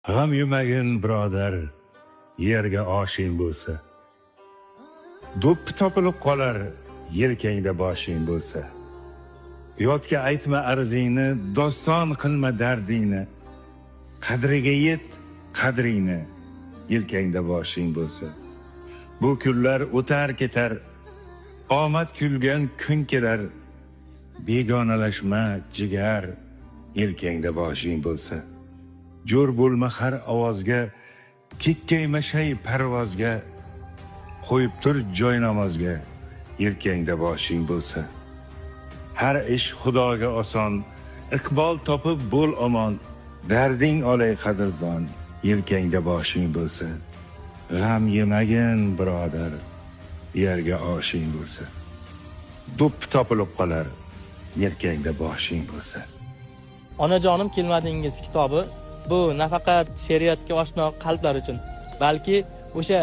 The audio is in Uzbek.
G'am yemagin, birodar, yerga oshing bo'lsa. Do'ppi topilib qolar yelkangda boshing bo'lsa. Yotga aytma arzingni, doston qilma dardingni. Qadriga yet qadringni, yelkangda boshing bo'lsa. Bu kunlar o'tar ketar, omad kulgan kun kelar. Begonalashma, jigar, yelkangda boshing bo'lsa. Jo'r bo'lma har ovozga, kekkayma shay parvozga, qo'yib tur joy namozga, yelkangda boshing bo'lsa. Har ish Xudoga oson, iqbol topib bo'l omon, darding olay, qadrdon, yelkangda boshing bo'lsa. G'am yemagin, birodar, yerga oshing bo'lsa. Do'ppi topilib qolar yelkangda boshing bo'lsa. "Onajonim, kelmadingiz" kitobi bu nafaqat she'riyatga oshno qalblar uchun, balki o'sha